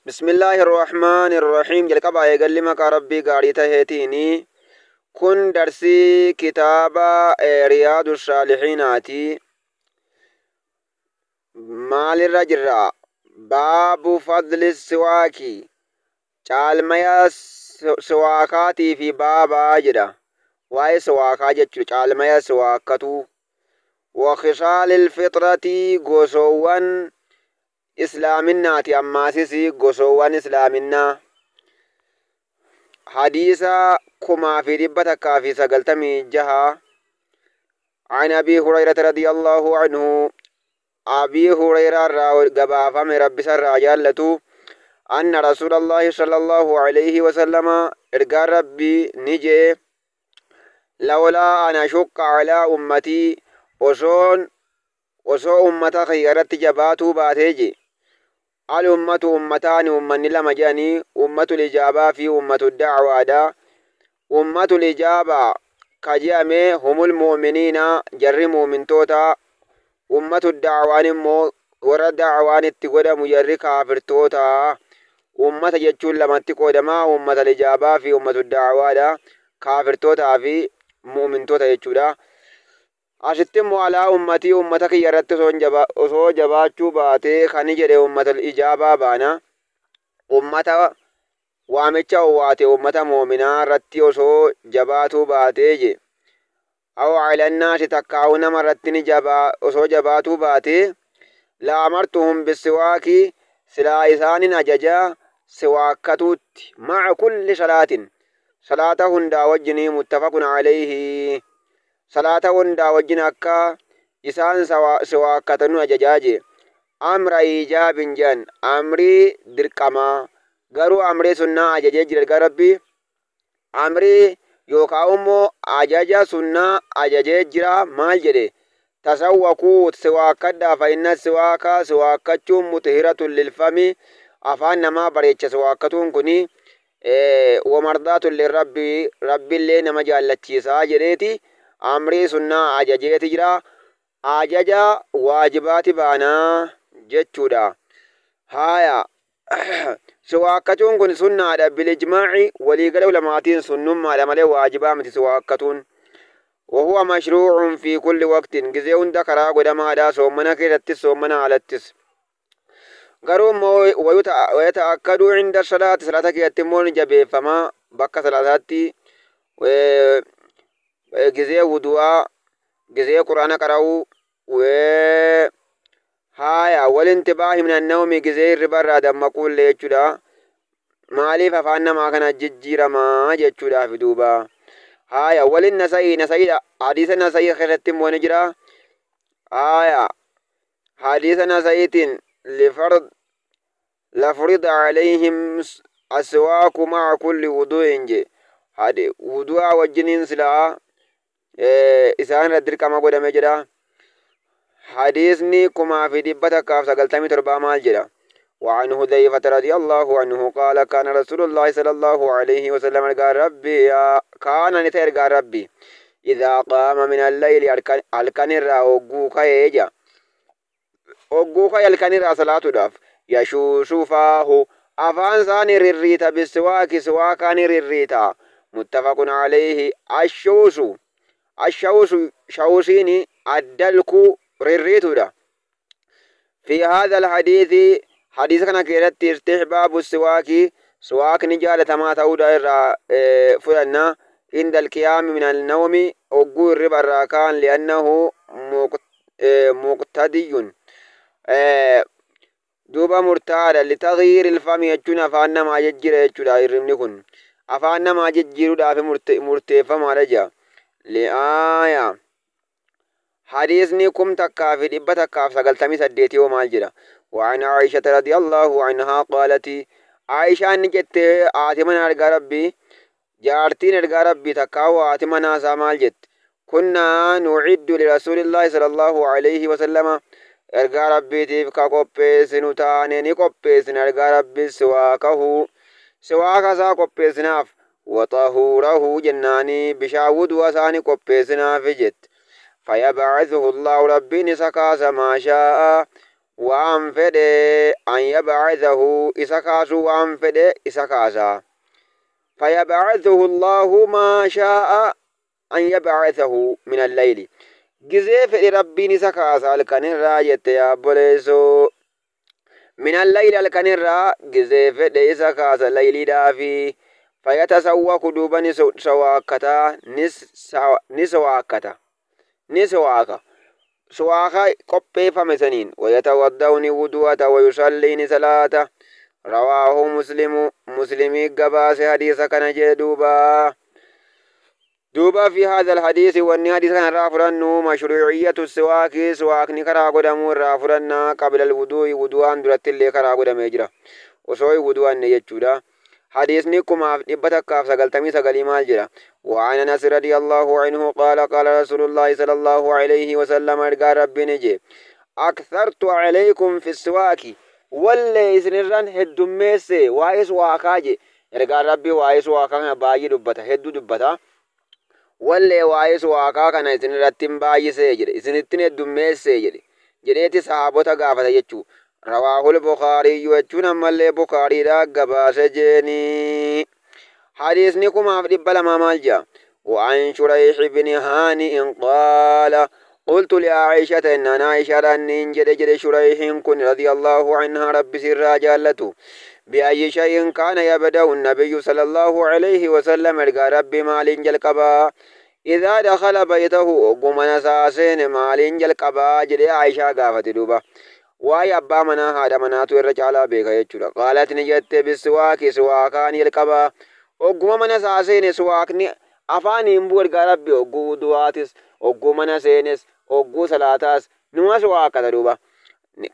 بسم الله الرحمن الرحيم. Jalqabaa eegalli maqaa Rabbii gaarii taheetiini. Kun darsii kitaaba Riyaadu Saalihiinaati. Maalirra jirra? Baabu fadli siwaaki, caalmaya siwaakaatii fi baabaa jedha. Waa'ee siwaakaa jechuudha, caalmaya siwaakkatu. Wakhisaalil fixrati, gosoowwan islaaminaati, ammaasis gosoowwan islaaminaa. Hadiisa 1196. عن أبي هريرة رضي الله عنه، أبي هريرة قبافم ربي سر جالته، أن رسول الله صلى الله عليه وسلم، إرقى ربي نجي، لولا أن أشق على أمتي، osoon osoo ummata kiyya irratti jabaatuu baatee je. Al ummatu ummataani, ummanni lama jedhanii, ummatul ijaabaa fi ummatu da'waadha. Ummatul ijaabaa ka je'ame humul mu'miniina, jarri mu'mintoota. Ummatu da'waan immoo warra da'waan itti godhamu, jarri kaafirtoota. Ummata jechuun lamatti qoodamaa, ummatal ijaabaa fi ummatu da'waadha, kaafirtootaa fi mu'mintoota jechuudha. Asitti immoo alaa ummatii, ummata kiyya irratti osoo jabaachuu baatee kani jedhe ummatal ijaabaa baana. Ummata waamicha owwaate, ummata moominaa irratti osoo jabaatuu baatee je. Aw calannaasi, takkaa'u nama irratti ni jabaa osoo jabaatuu baatee, la amartuhum bisiwaaki, silaa isaanin ajaja siwaakkatuutti, maca kulli salaatin, salaata hundaa wajjinii. Muttafaqun calayhi. Salaata hundaa wajjin akka isaan siwaakkatanu ajajaa jee. Amra ijaabin jedhan, amrii dirqamaa. Garuu amrii sunnaa ajajee jira ergaa Rabbii. Amrii yookaan immoo ajaja sunnaa ajajee jira. Maal jedhe? Tasawwakuu, siwaakkadhaa, fa siwaaka, siwaakkachuun, muxihiratun lilfami, afaan namaa bareecha siwaakkatuun kuni, wamardaatun lirabbi, Rabbiillee nama jaallachiisaa jedheeti amrii sunnaa ajajeeti jira. Ajaja waajibaati baanaa jechuudha. Haaya, siwaakkachuun kun sunnaadha bilijmaaci, waliigala ulamaatiin sunnummaadha malee waajibaa miti siwaakkatuun. وهو مشروع في كل وقت، gizee hunda karaa godhamaadha, soommana keessattis soommana alattis. Garuu immoo wayata'akkaduu cinda salaati, salaata keessatti immoo ni jabeeffama. Bakka salaataatti, gizee wudu'aa, gizee Qur'aana qara'uu, haaya, walintibaahi min annawmi, gizee hirriba irraa dammaquullee jechuudha. Maaliif? Afaan namaa kana jijjiiramaa jechuudhaaf duuba. Haaya, walin Nasa'ii, Nasa'iidha, hadiisa Nasa'ii keessatti immoo ni jira. Haaya, hadiisa Nasa'iitiin lifard lafurida calayhim aswaaku maca kulli wudu'in je. Wudu'aa wajjiniin silaa isaan irra dirqama godhame jedha. Hadiisni 1197 maal jedha? وعن حذيفة رضي الله عنه قال كان رسول الله صلى الله عليه وسلم، قال ربي كان نتير، قال ربي إذا قام من الليل، halkan irraa hogguu ka'ee ja, hogguu ka'e halkan irraa salaatuudhaaf, yashuushu faahu, afaan isaanii rirriita, bisiwaaki, siwaakaan rirriita. متفق عليه. الشوش الشوش shawsiin addalku, rirriituudha. في هذا الحديث، hadiisa kana keessatti, استحباب السواك، siwaakni jaalatamaa ta'uudha irraa fudhanna. عند القيام من النوم، hogguu hirriba irraa ka'an. لأنه مقتدي، duuba murtaa'aadha. لتغيير الفم jechuun afaan namaa jijjiira jechuudha. Hirribni kun afaan namaa jijjiiruudhaaf murteeffamaadha jea. Li'aaya, hadiisni 1198 yoo maal jedha? وعن عائشة رضي الله عنها قالت، عائشة نجت آتي من أرقى ربي، jaartiin ergaa Rabbii takkaa'u haati manaasaa maal jette? كنا نعد لرسول الله صلى الله عليه وسلم، ergaa Rabbiitiif ka qopheessinu taane, ni qopheessina ergaa Rabbii siwaakahu, siwaaka isaa qopheessinaaf, وطهوره jennaanii bishaan wudu'a isaa ni qopheessinaaf jette. فيبعثه الله، Rabbiin isa kaasa، ما شاء. Waan fedhe an yabcasahu isa kaasuu waan fedhe isa kaasa. Fayabcathuhu Allaahu maa shaa'a an yabcasahu min alleyli. Gizee fedhe Rabbiin isa kaasa halkanirraa jette yaa obboleessoo. Min alleyli halkanirraa gizee fedhe isa kaasa leyliidhaafi. Fayatasawwaku duuba ni sawaakkata ni sawaakkata ni sawaaka. Suwaaka qopheeffame saniin wayatawadda'u ni wudu'ata wayusallii ni salaata. Rawaahu Muslimu Muslimii gabaase hadiisa kana jedhe duuba. Duuba fi haadha alhadiisi wanni hadiisa kana irraa fudhannu mashruuciyyatu siwaakii siwaakni karaa godhamuu irraa fudhanna qabla alwuduu'i wudu'aan duratti illee karaa godhamee jira. Osoo hin wudu'anne jechuudha. Hadiisni 1199 maal jedha? وعن أنس رضي الله عنه قال قال رسول الله صلى الله عليه وسلم ergaa Rabbiin je أكثرت عليكم في السواك wallee isinirran heddummeesse waa'ee suwaakaa je. Ergaan Rabbii waa'ee suwaakaa kana baay'ee dubbata, hedduu dubbata. Wallee waa'ee suwaakaa kana isinirratti hin baay'isee jedhe, isinittin heddummeesse jedhe jedheeti sahaabota gaafata jechuu. Rawaahul Bukaariyyu jechuun ammallee Bukaariidha gabaase jeeni. Hadiisni 2002 maal jedha? وعن شريح بن هانئ قال قلت لعائشة إن أنا عائشة أن جد جد شريح كن رضي الله عنها رب سر جالته بأي شيء كان يبدأ النبي صلى الله عليه وسلم إرقى ربي مال جلقبا إذا دخل بيته وقم نساسين مال جلقبا جد عائشة قافت دوبا. Waa'ee abbaa manaa haadha manaatu irra caalaa beeka jechuudha. Qaalat ni jette bisiwaaki siwaakaan jalqabaa. Ogguma mana isaa seene siwaakni afaan hin bu'u ergaa Rabbi ogguu wudu'aatis ogguu mana seenes ogguu salaataas numa siwaakkata duuba.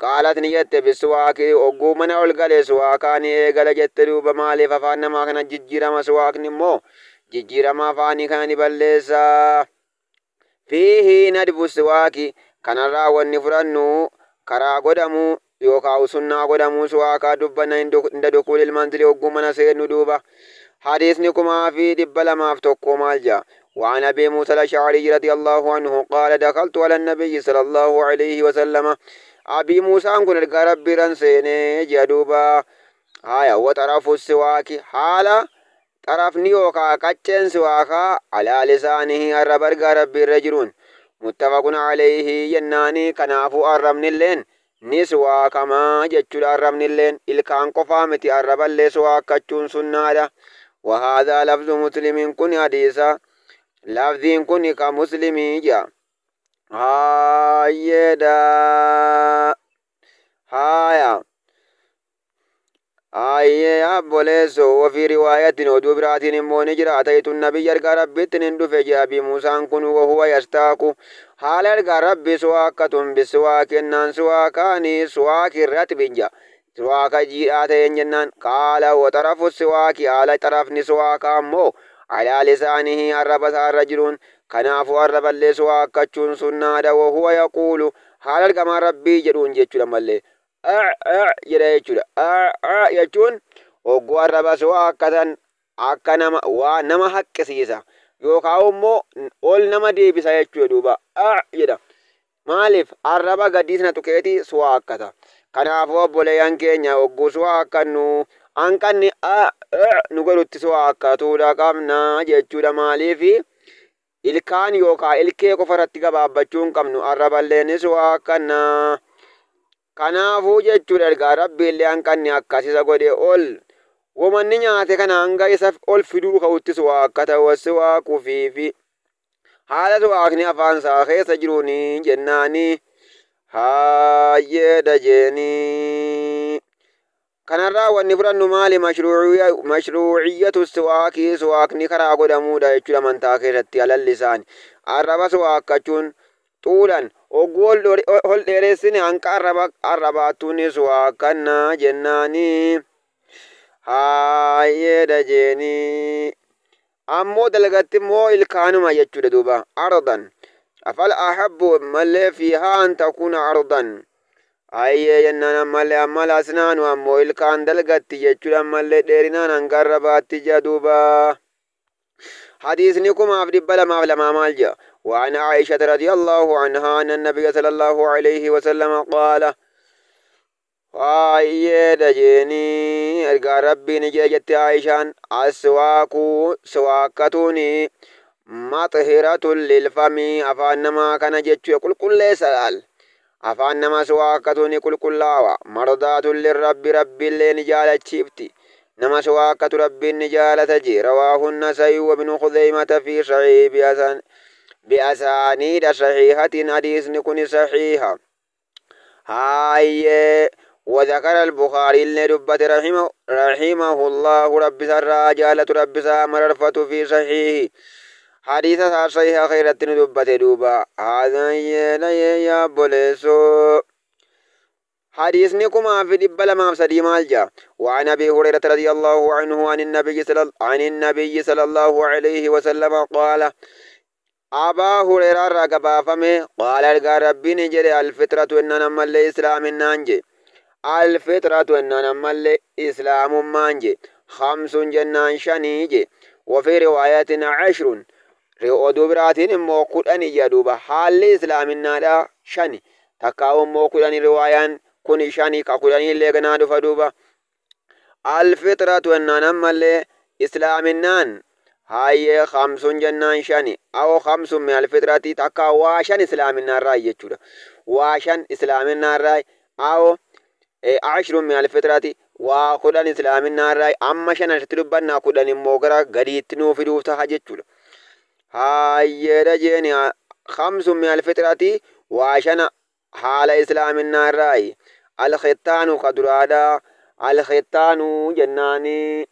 Qaalat ni jette bisiwaaki ogguu mana ol gale siwaakaan eegala jette duuba. Maaliif afaan namaa kana jijjiirama siwaakni immoo jijjiirama afaanii kana ni balleessa. Fiihi nadbu siwaaki kanarraa wanni fudhannu karaa godhamuu yookaan sunnaa godhamuu siwaakaa dubbanna inda dukuulil manzili ogguu mana seennu duuba. Hadiisni 2001 maal jedha? وعن أبي موسى الأشعري رضي الله عنه قال دخلت على النبي صلى الله عليه وسلم. أبي موسى كن ergaa Rabbii irraan seenee jedha duuba. Haya وطرف السواك haala xarafni yookaan qacceen siwaakaa alaa lisaanihi arraba ergaa Rabbii irra jiruun muttafaqun alayhi jennaani. Kanaafuu arrabnilleen ni siwaakamaa jechuudha. Arrabnilleen ilkaan qofaa miti, arraballee siwaakkachuun sunnaadha. وهذا لفظ مسلم كن حديثا لفظ كن كمسلم جا هايدا هايا آية أبوليسو. وفي رواية ودبرات مونجرة أتيت النبي أرقى ربي تنندف أبي موسى كن وهو يستاك حال أرقى ربي سواكة بسواك نان سواكاني سواك الرتب جا سواك جيئات جنان. قال وطرف السواك على طرف نسواك أمو على لسانه الرب الرجل كناف الرب اللي سواكة سنة وهو يقول حال أرقى ربي جرون جيتشو لما jedha jechuudha. Jechuun hogguu arraba siwaakkatan akka nama waa nama haqqisiisa yookaan immoo ol nama deebisa jechuudha duuba. Jedha. Maaliif arraba gadii sana tuqeeti siwaakkata. Kanaafuu obboleeyyan keenya hogguu siwaakkannu hanqanni nu godhutti siwaakkatuudha qabna jechuudha. Maaliif ilkaan yookaan ilkee qofa irratti gabaabbachuu hin qabnu, arraballee ni siwaakkanna. Kanaafuu jechuudha ergaa Rabbi illee hanqanni akkasisa godhe ol womanni nyaate kana hanga isa ol fiduu ka'utti siwaakkata siwaakuufiifi haala siwaakni afaan isaa keessa jiruuni jennaani haayyeedha jeeni. Kanarraa wanni fudhannu maali? Mashruuciyyatu siwaakii siwaakni karaa godhamuudha jechuudha amantaa keessatti alalli isaani. Arraba siwaakkachuun xuulan ogguu ol dheeressine hanqa arrabaattuun siwaakkanna jennaani. Haayyeedha jeeni. Ammoo dalagatti immoo ilkaanuma jechuudha duuba. Ardan. Afal ahabbu mallee fiihaa an takuuna ardan. Ayyee jennaan ammallee ammal asnaanu ammoo ilkaan dalgatti jechuudha ammallee dheerinaan hanga arrabaatti jira duuba. حديث 2002 maal jedha? وعن عائشة رضي الله عنها أن النبي صلى الله عليه وسلم قال Baay'eedha jeenii ergaa Rabbiin jee jette Aayishaan, aswaakuu siwaakkatuuni maxhiratun lilfami, afaan namaa kana jechuu qulqulleessa laal. Afaan nama siwaakkatuuni qulqullaawa. Mardaatun lirrabbi, Rabbiillee ni jaalachiifti. Nama siwaakkatu Rabbiin ni jaalata jee. Rawaahu Nasa'i wa ibnu Khuzeymata fi sahiih bi'asaaniidha sahiihatin, hadiisni kuni sahiiha. Haayyee, وذكر البخاري اللي دبت رحمه الله، رب سرى جالة رب مررفة، في صحيح حديث صحيح خيرة دبت دوبا. هذا يا بوليسو، حديثني كما في دب لما سدي مالجا. وعن أبي هريرة رضي الله عنه عن النبي صلى الله عليه وسلم قال، أبا هريرة رقبا فمي قال، أرقى ربي نجري، الفطرة إن نما اللي إسلام نانجي، الفطرة إن نما اللي إسلام مانجي، خمس جنان شنيجي، وفي رواية 10، oduu biraatiin immoo 10 jedhuuba. Haalli islaaminaadha shani, takkaa immoo 10. Riwaayaan kun shani, ka 10 illee ganaa dhufa duuba. الفطرة jennaan ammallee islaaminaan hayyee خمس jennaan shani، أو خمس من الفطرة, takkaa waa shan islaaminaarraa jechuudha. Waa shan islaaminaarraa، أو 10 من الفطرة, waa 10 islaaminaarraa. Amma shan asitti dubbannaa, 10 immoo gara gadiitti nuu fiduuf taha jechuudha. Hayyeedha jeeni, خمس من الفطرة, waa shana haala islaaminaarraayi. الختان, ka duraadha الختان jennaani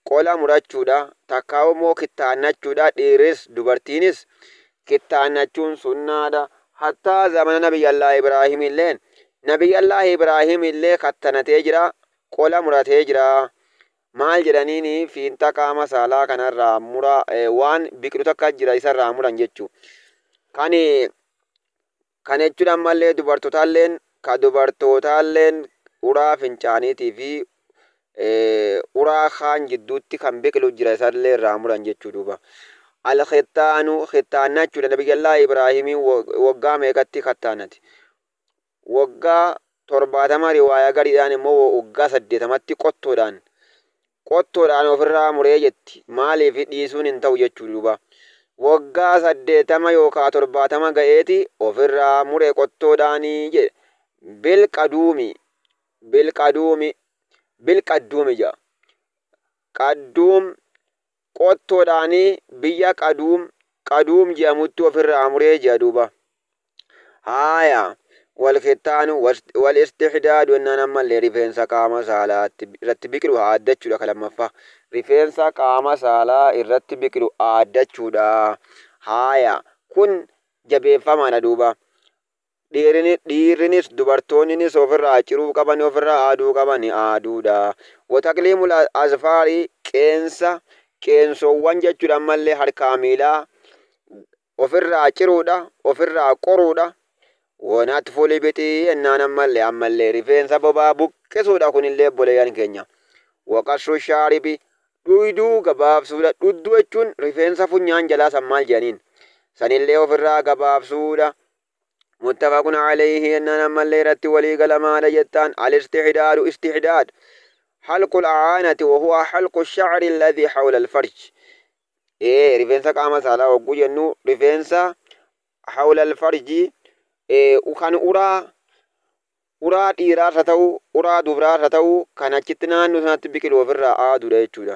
qola murachuudha, takkaa immoo kittaannachuudha. Dhiirris dubartiinis kittaannachuun sunnaadha. Hattaa zamana Nabiyyallaa Ibraahim illeen, Nabiyyallaa Ibraahim illee kattanatee jira, qola muratee jira. Maal jedhaniini, fiinta qaama saalaa kanarraa mura, waan biqilu takka jira, isarraa muran jechuu. Kan kana jechuun ammallee dubartootaalleen, ka dubartootaalleen uraa fincaaniitii fi uraa kaan jidduutti kan biqilu jira, isallee irraa muran jechuu duuba. الختان, kittaannachuudha. Nabiyyallaa Ibraahimiin waggaa meeqatti kattaanate? Waggaa 70, riwaayaa gariidhaan immoo waggaa 80tti qottoodhaan ofirraa muree jetti. Maaliif dhiisuun hin ta'u jechuu duuba. Waggaa 80 yookaan 70 ga'eeti ofirraa mure qottoodhaanii jedhe. بالقدوم, بالقدوم, بالقدوم jedha. قدوم, qottoodhaanii biyya Qaduum, Qaduum jedhamutti ofirraa muree jedha duuba. Haaya, والختان والاستحداد jennaan ammallee rifeensa qaama saalaatti irratti biqilu aaddachuudha. Ka lammaffaa rifeensa qaama saalaa irratti biqilu aaddachuudha. Haaya, kun jabeeffamaadha duuba. Dhiirrinis dubartoonnis ofirraa ciruu qaban, ofirraa aaduu qaban, aaduudha. وتقليم الأظفار, qeensa, qeensoowwan jechuudha, ammallee harkaa miilaa ofirraa ciruudha, ofirraa qoruudha. ونتف الإبط jennaan ammallee rifeensa bobaa buqqisuudha, kunillee obboleeyyan keenya. وقص الشارب, dhuyduu gabaabsuudha. Dhudduu jechuun rifeensa funyaan jalaa san maal jedhaniin, sanillee ofirraa gabaabsuudha. متفق عليه jennaan ammallee irratti walii galamaadha jettaan. الاستحداد, استحداد حلق العانة، وهو حلق الشعر الذي حول الفرج. Ee, rifeensa qaama saalaa hogguu jennu, rifeensa حول الفرج kan uraa dhiiraas haa ta'u, uraa dubaraas haa ta'u, kan achitti naannoo sanatti biqilu ofirraa aaduudha jechuudha.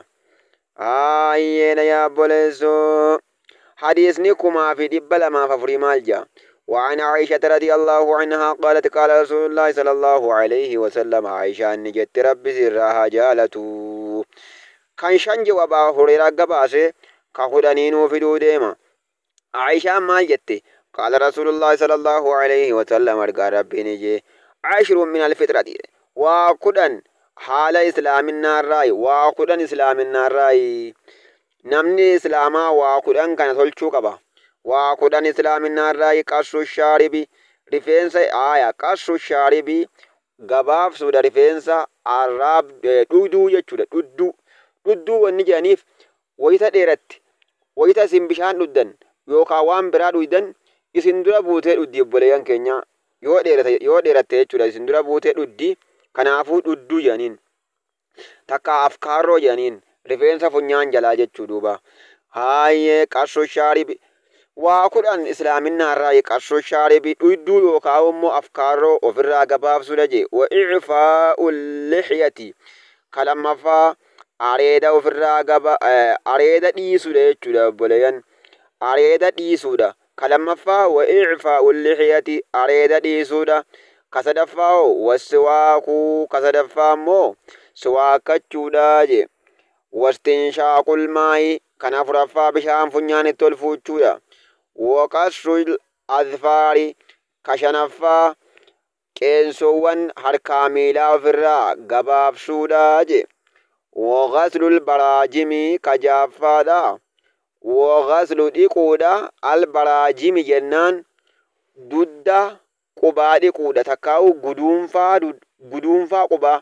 Aayyeena yaa obboleessoo. Hadiisni 2204 maal jedha? وعن عائشة رضي الله عنها قالت، قال رسول الله صلى الله عليه وسلم، عائشة نجت ربي سرها جالتو، kan shan jedhu Abaa Hureeraa gabaase, ka 10nuu fiduu deema. Aayishaan maal jette? قال رسول الله صلى الله عليه وسلم, ergaa Rabbiin jee، 10 من الفطرة, waa 10 haala islaaminaarraayi, waa 10 islaaminaarraayi. Namni islaamaa waa 10 kana tolchuu qaba. Waa 10 islaaminaarraayi. قص الشارب, rifeensa aaya, قص الشارب gabaabsuudha, rifeensa arraab, dhuduu jechuudha. Dhudduu, dhudduu wanni jedhaniif wayita dheeratti, wayita isin bishaan dhuddan yookaan waan biraa dhuydan, isin dura buutee dhuddi, obboleeyyan keenya. Yoo dheerate, yoo dheeratte jechuudha isin dura buutee dhuddi. Kanaafuu dhudduu jedhaniin. Takka afkaarroo jedhaniin. Rifeensa funyaan jalaa jechuu duuba. Haayee qarsoo shaaribi. Waa 10 islaaminnaarraa qarsoo shaaribi dhudduu yookaan immoo afkaarroo ofirraa gabaabsuudha jee. Wa icfaa'u lixyati. Ka lammaffaa areeda ofirraa gaba areeda dhiisuudha jechuudha obboleeyyan. Areeda dhiisuudha. Ka lammaffaa wa icfaa'u lixyati areeda dhiisuudha. Ka sadaffaa hoo wasiwaakuu ka sadaffaa immoo siwaakkachuudha jee. Wastinshaaqul maayi kan afuraffaa bishaan funyaanitti ol fuuchuudha. Waqassul azfaari ka shanaffaa qeensoowwan harkaa miilaa ofirraa gabaabsuudha jee. Waqaslul baraajimi ka ja'affaadha. Waqaslu dhiquudha al baraajimi jennaan dudda qubaa dhiquudha takkaa'u guduunfaa qubaa.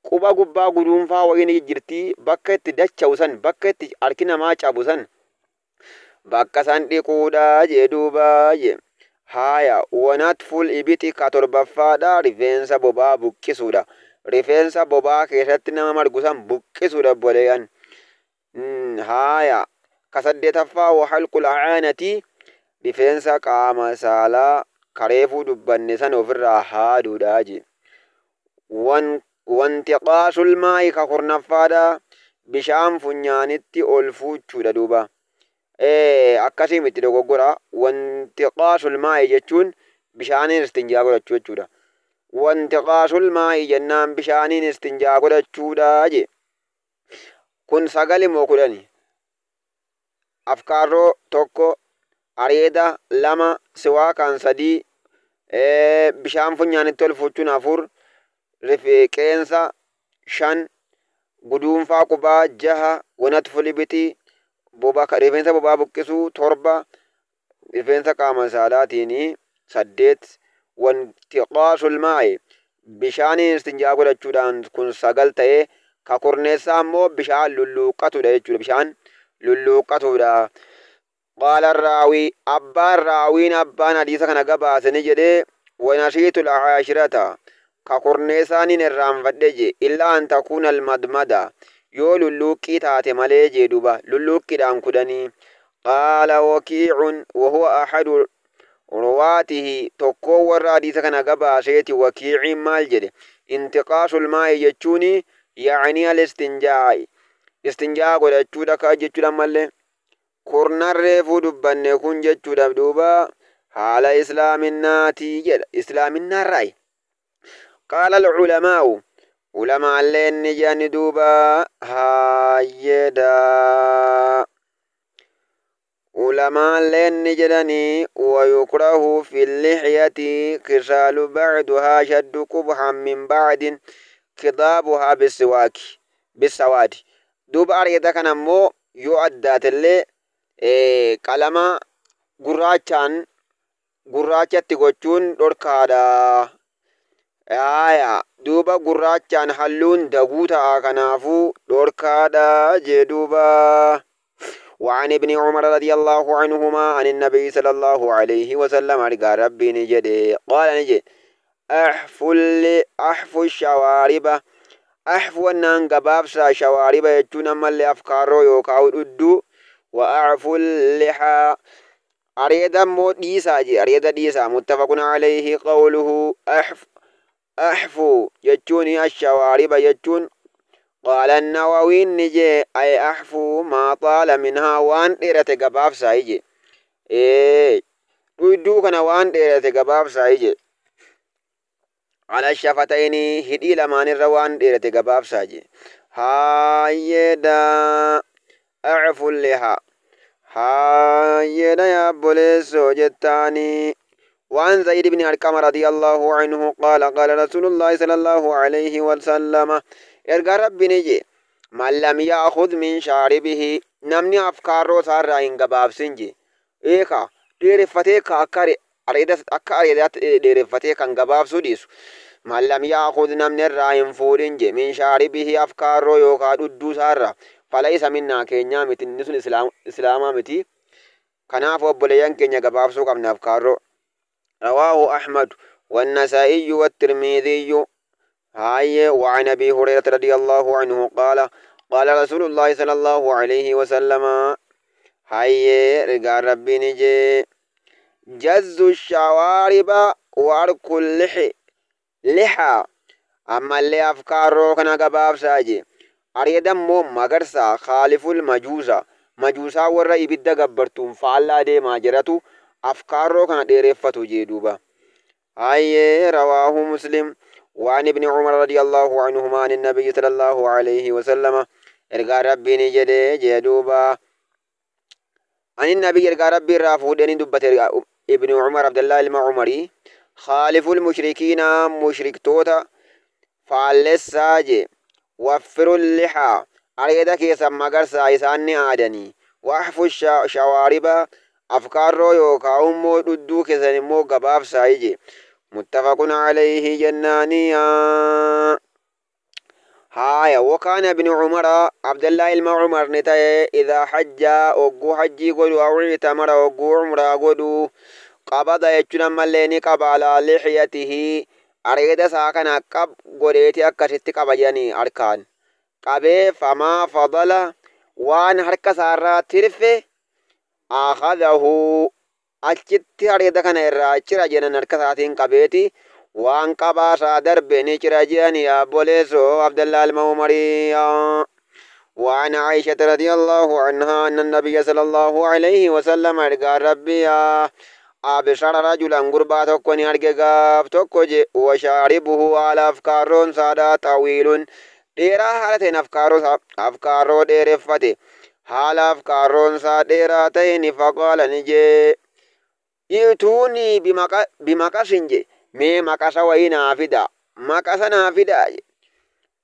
Quba gubbaa guduunfaa wayiin jirti bakka itti dacha'u san bakka itti harki namaa cabu san bakka san dhiquudha jee duuba jee. Haaya wanatful ibixi ka torbaffaadha rifeensa bobaa buqqisuudha. Rifeensa bobaa keessatti nama margu san buqqisuudha obboleeyyan. Haaya ka saddeetaffaa wahalqul caanati rifeensa qaama saalaa kareefuu dubbanne san ofirraa haaduudha jee. Wantiqaasul maayi ka kurnaffaadha bishaan funyaanitti ol fuuchuudha duuba. Akkasii miti dogoggora. Wantiqaasul maayi jechuun bishaaniin istinjaa godhachuu jechuudha. Wantiqaasul maayi jennaan bishaaniin istinjaa godhachuudha jee. Kun 9 moo 10? Afkaarroo 1, areeda 2, siwaakaan 3, bishaan funyaanitti ol fuuchuun 4, qeensa 5, guduunfaa qubaa 6, wanatful ibixi rifeensa bobaa buqqisuu 7, rifeensa qaama saalaatiin 8, wantiqaasul maayi bishaaniin istinjaa godhachuudhaan kun 9 ta'ee ka kurneessaa immoo bishaan lulluuqqatuudha jechuudha. Bishaan lulluuqqatuudha. Qaala raawii abbaan raawiin abbaan hadiisa kana gabaasani jedhee wanasiitul caashirata ka kurneessaaniin irraanfadhe je illaa an takuuna almadmada yoo lulluuqqii taate malee jee duuba lulluuqqiidhaan 10. Qaala wakiicun wahuwa ahadu ruwaatihi tokkoo warra hadiisa kana gabaaseeti wakiiciin maal jedhe intiqaasul maa'i jechuun yaa'anii al istinjaa'i istinjaa godhachuudha ka jechuudha mallee kurnarreefuu dubbanne kun jechuudha duuba haala islaaminaatii jedha islaaminaarraayi. Qaala al-culamaa'u ulamaalleen ni jedhani duuba haayyeedha. Ulamaalleen ni jedhani wayukrahu fi lixyati kisaalu bacduhaa shaddu qubhan min bacdin kidaabuhaa bisiwaaki bisawaadi. Duuba areeda kana immoo yoo addaatellee qalama gurraachaan gurraachatti gochuun dhorkaadha. Haaya duuba gurraachaan halluun daguu ta'a kanaafuu dhorkaadha jee duuba. وعن ابن عمر رضي الله عنهما عن النبي صلى الله عليه وسلم قال ربي نجد قال نجد أحفو الشوارب أحفو أنان قبابسا شوارب يجون أما أفكارو يوكاو الدو وأعفو اللحى أريد موت ديسا جي أريد ديسا متفق عليه قوله أحفو يجون الشوارب يجون. قال النووي نجي أي أحفو ما طال منها وان ديرت قباب سايجي دويدو كان وان ديرت قباب سايجي على الشفتين هدي لمان الروان ديرت قباب سايجي هايدا أعفو لها هايدا يا بوليس جتاني. وعن زيد بن أرقم رضي الله عنه قال قال رسول الله صلى الله عليه وسلم erga rabbi ni je man lam ya'khudh min shaaribihi namni afkaarroo isaarraa hin gabaabsin je eeka dheereffatee ka akka areedaatti dheereffatee kan gabaabsuu dhiisu man lam ya'khudh namni irraa hin fuudhin je min shaaribihi afkaarroo yookaa dhudduu isaarraa falaysa minnaa keenyaa miti inni sun islaamaa miti. Kanaaf obboleeyyan keenya gabaabsuu qabna afkaarroo. رواه أحمد والنسائي والترمذي. هاي وعن أبي هريرة رضي الله عنه قال قال رسول الله صلى الله عليه وسلم هاي رجال ربي نجي جز الشوارب وأرك اللحى لحى أما اللي أفكار كان قباب ساجي أريد مو مغرسا خالف المجوسة مجوسا ورا إبدا قبرتم فعلا دي ما جرتو أفكار كان ديرفتو جيدوبا. هاي رواه مسلم. وعن ابن عمر رضي الله عنهما عن النبي صلى الله عليه وسلم إرقى ربي نجده جدوبا عن النبي إرقى ربي رافودين دبت ابن عمر عبد الله المعمري خالف المشركين مشرك توتا فالساجي وفروا اللحى أريدك يسمى قرصا إساني آدني وأحفوا الشوارب أفكار يوكا أمو ددوك سنمو قباب سايجي متفق عليه جنانيا. هاي وكان ابن عمر عبد الله المعمر نتاي إذا حج وقو حجي قدو أو اعتمر وقو عمر قدو قبض يجنا مليني قبل لحيته أريد ساكن قب قريتي أكشت قبجاني أركان قبي فما فضل وان حركة سارة ترفه أخذه achitti areeda kana irraa cira jedhan harka isaatiin qabeeti waan qabaasaa darbe ni cira jedhani obboleessoo Abdallaa ilma Umarii. وعن عائشة رضي الله عنها أن النبي صلى الله عليه وسلم أرجى ربي أبشر رجلا قربا تكوني أرجى قاف تكوجي وشاربه على أفكار سادة طويل ديرا حالتين أفكار ديرفتي حال أفكار سادة فقال نجي ائتوني بمقص مي مقص وين فدا مقص نافدا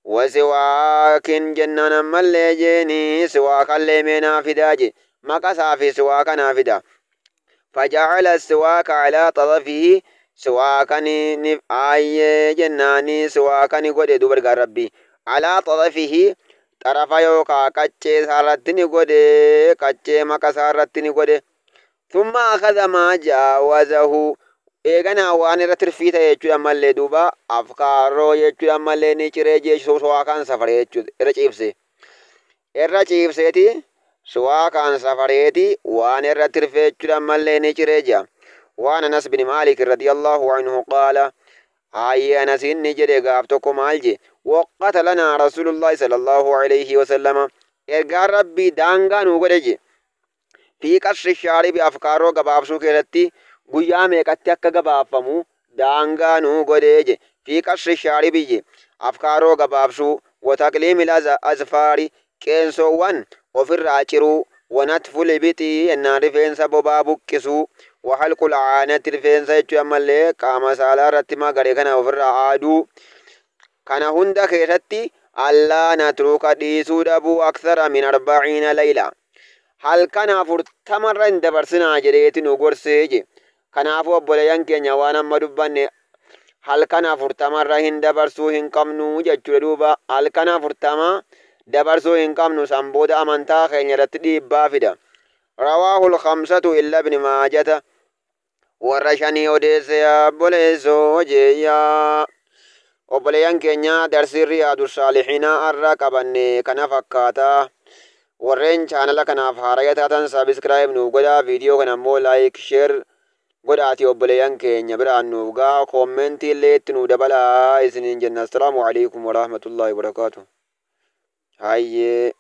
وسواك جنان ملي جيني سواك اللي مي نافدا مقص في سواك نافدا فجعل السواك على طرفه سواك آي جناني سواك قد دوبر ربي على طرفه طرف يوكا كتشي سارتني قد كتشي مقص قد ثم أخذ ما جاوزه إيغانا وان رترفيتا يجو أمالي دوبا أفكارو يجو أمالي نيچري جيش سواكان سفر يجو إرچيفسي إرچيفسيتي سواكان سفريتي وان رترفي يجو أمالي نيچري جا. وان أنس بن مالك رضي الله عنه قال هاي أنس نجري غافتكم مالجي وقت لنا رسول الله صلى الله عليه وسلم إرغا ربي دانغان وغرجي في قصر الشارب أفكارو قبابسو كيرتي guyyaa meeqatti akka gabaabfamu daangaa nuu godhee je fi qasri shaaribiyye afkaaroo gabaabsuu wataqliimil azfaari qeensoowwan ofirraa ciruu wanatful ibixii ennaan rifeensa bobaa buqqisuu wahalqul aanatti rifeensa jechuu ammallee qaama saalaa irratti magaree kana ofirraa aaduu kana hunda keessatti allaa natruka dhiisuu dhabuu aksara min 40 layla halkan 40 hin dabarsinaa jedheeti nu gorsee je. Kanaafuu obboleeyyan keenya waan amma dubbanne halkan 40 hin dabarsuu hin qabnu jechuudha duuba halkan 40 dabarsuu hin qabnu san booda amantaa keenya irratti dhiibbaa fida. Rawaahul khamsatu illa ibn maajata warra shanii odeesse obboleessoo jeeyyaa. Obboleeyyan keenya darsii Riyaadu Saalihiinaa irraa qabanne kana fakkaata. Warreen chaanala kanaaf haaraya taatan sabiskiraayib nuuf godhaa viidiyoo kana immoo laayik sheer godhaati obboleeyyan keenya biraan nuuf gaa koommentii illee itti nuu dabalaa isiniin jenna. Assalaamu alaikum warahmatullaahi wabarakaatu. Hayyee.